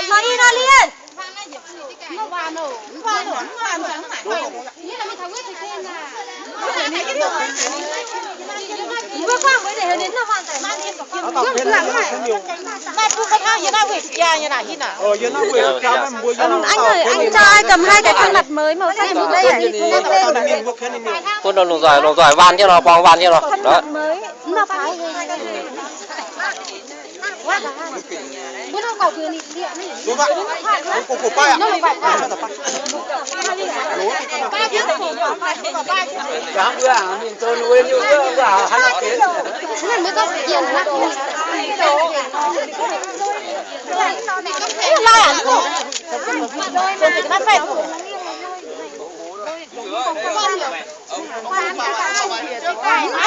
Nor li, nor li. Anh ơi, anh cho ai cầm hai cái khăn mặt mới màu xanh màu đen ở trên không? Bun nor lungh nzoih, lungh nzoih waan jienv nor, buang waan jienv nor. Khăn mặt mới.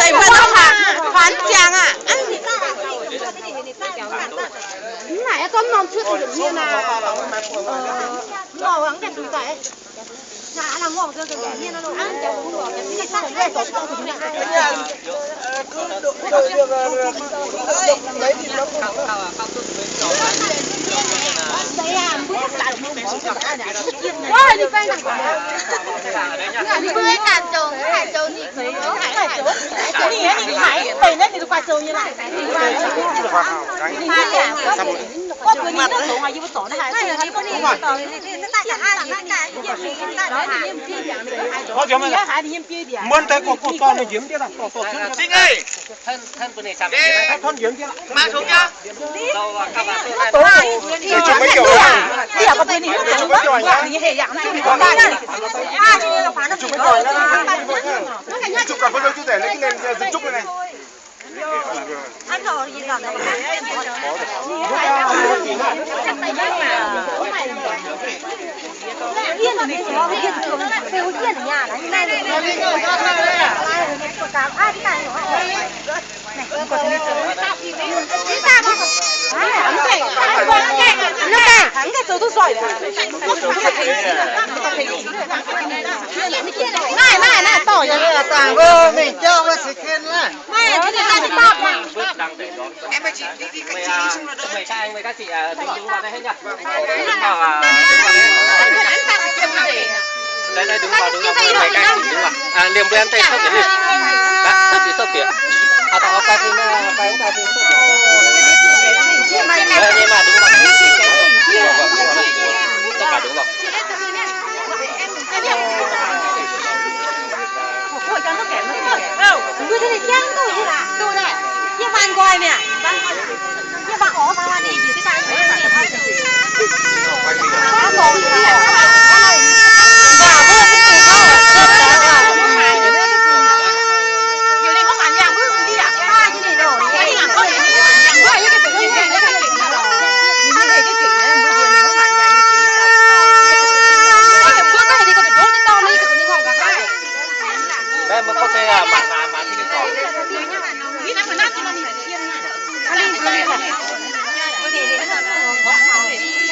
Deix mbuo nor haaix, haaix ziangx aqv. Mv naaic zomv norm cuotv nzengc mienh aqv. Mv oix mv gaengh duqv daaih. Muonz daaih gorqv-gorqv dorh mingh njiec mv diev daaih, dorh dorh jienv. Naaiv, naaiv, naaiv, dorh yie dangh mbuo mingh jauv wuov se ken laaih.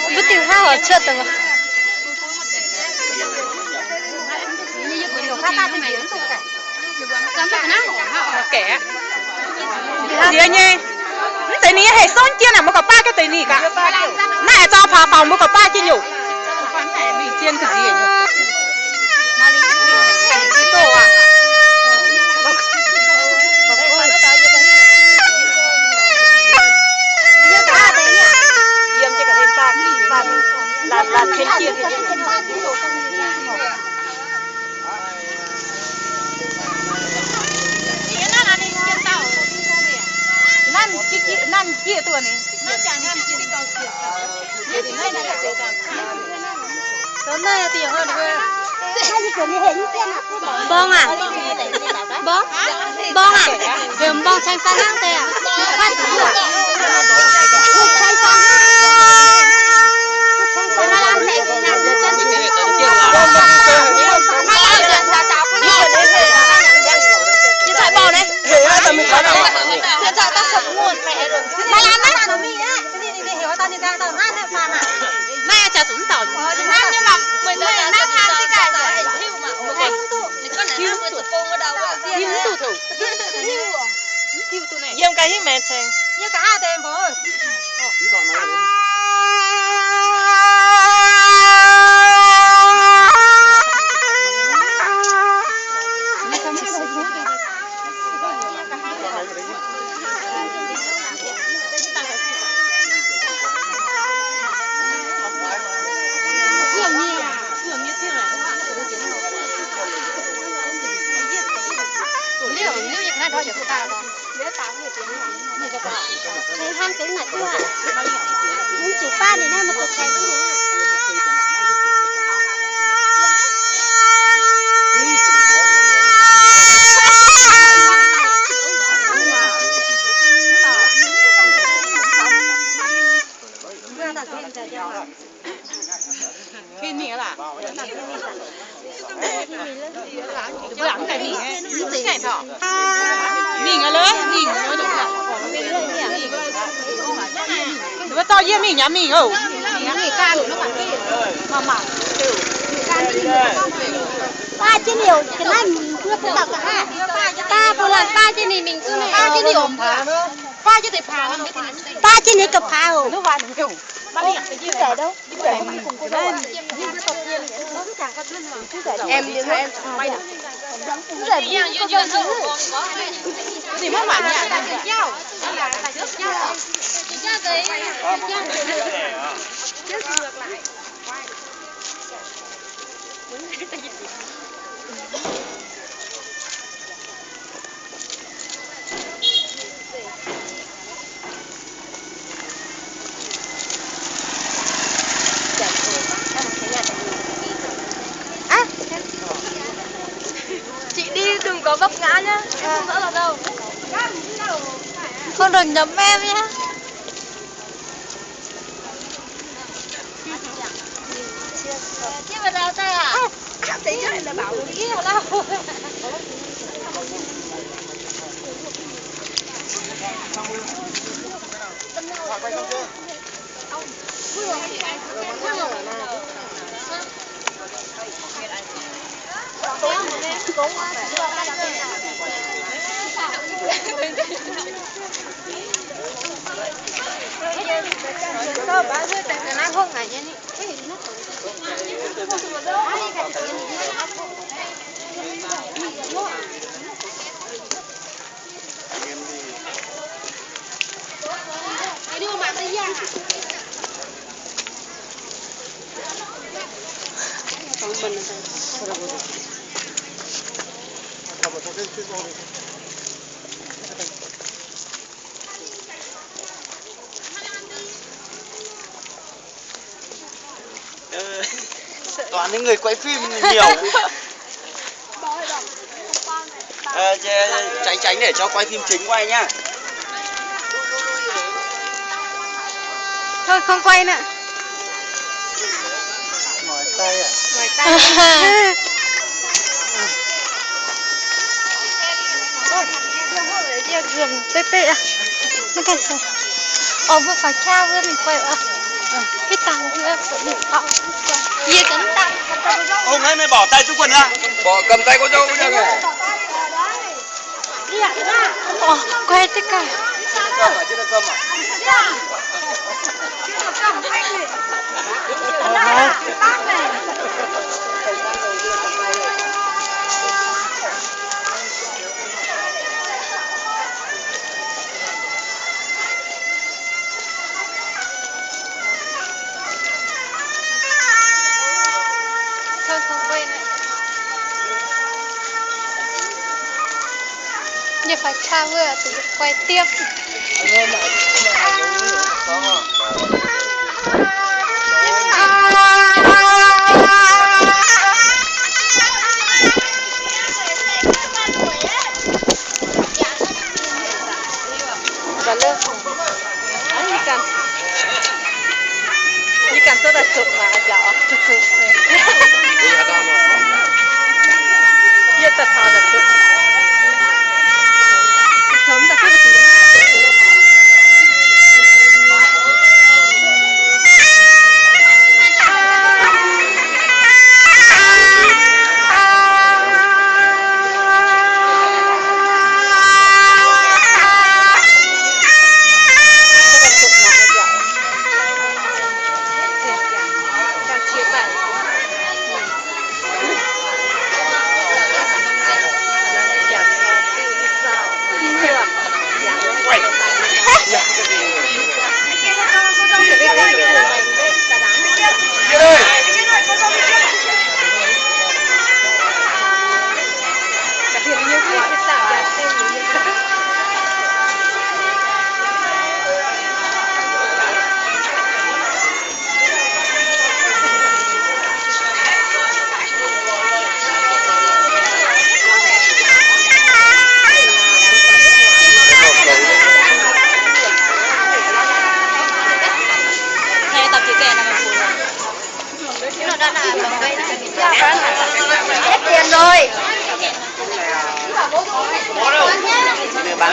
Mbuo diuh hnangv oix cuotv daaih. Nziex nyei, mv zeiz ninh nyei heh sonv jienv naaic, mbuo gorqv baav jienv deix ninh gaax. Naaiv aengx zau paax faaux mbuo gorqv baav jienv nyungc. Mbong aac. Mbong aqv, heuc mbong ceng fai hnangv deix aqv. Ceng fai hnangv. Yiem ga'hingv maengx ceng. Ninh hnamv deix naaic duqv aqv. Ninh zuqc baav ninh naaiv, meih gu'nguaaic ceng duqv aqv. Mingh aqv, mingh. Mbuo zorqv yie mingh nyei mingh oc. Baav jienv liouc ga'naaiv mingh, baav bun la'baav jienv ninh mingh, baav jienv liouc, baav jienv ninh ga'paav oc. Chỉ đi đừng có vấp ngã nhá, không đỡ là đâu. Không được nhầm em nhá. Toàn những người quay phim nhiều. Ờ, tránh, tránh để cho quay phim chính quay nhá. Thôi không quay nữa. Mỏi tay à? Mỏi tay. Ơ, yie ghiemc beiv beiv aqv. Mv gaengh se. Ov, mbuo faaux qaqv wuov mingh guai oc. Ih dangh wuov mingh faaux. Yie ganh dangh. Ông ấy mới bỏ tay tứ quần ra. Bỏ cầm tay cô dâu nhá. Ov, guai duqv gaax. Thôi không quay nữa. Yie phải tha wuov, quay tiếp.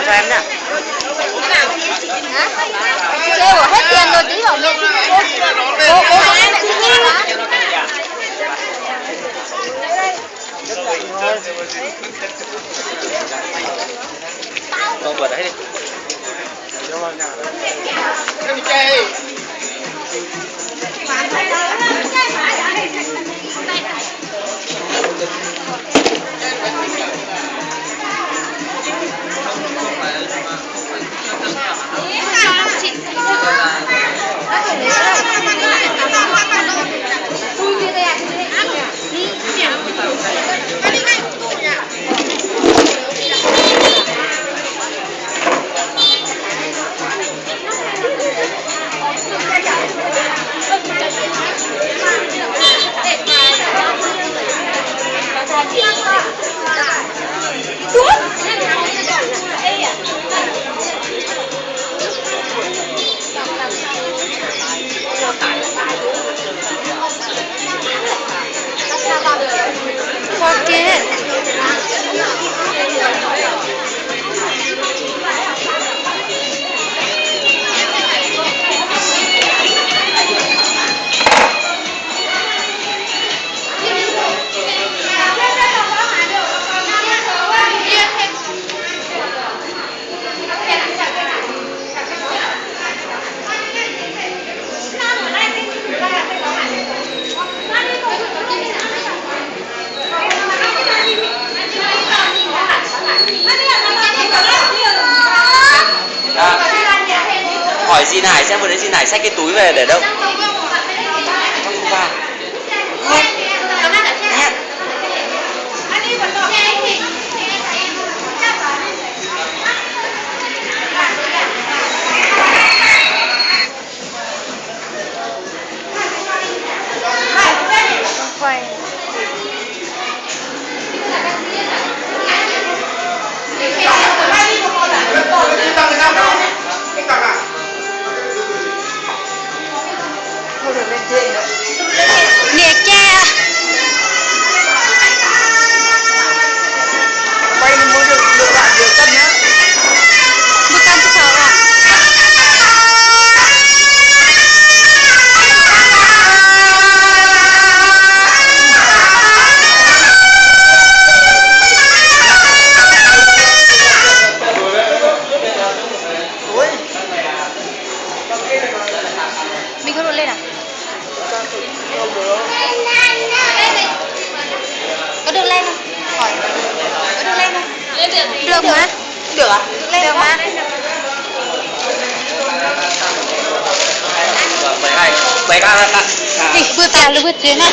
Hả? Kêu hết tiền rồi tí bảo mẹ xin cô. Cô, cô, cô xin nhé. Con bật đấy đi. Hỏi dì Nải xem, vừa nãy dì Nải xách cái túi về để đâu? Trong phòng bà. Không. Nhé. Quay. Liệt che. Quay, mbuo lựa, lựa bạn nhiều cân nhá. Mbuo cân tu thảo à? Mình không được lên à? Có được lên không? Hỏi. Có được lên không? Được mà. Được à? Được lên mà. Ih, bơ tả lu bơ chế nè.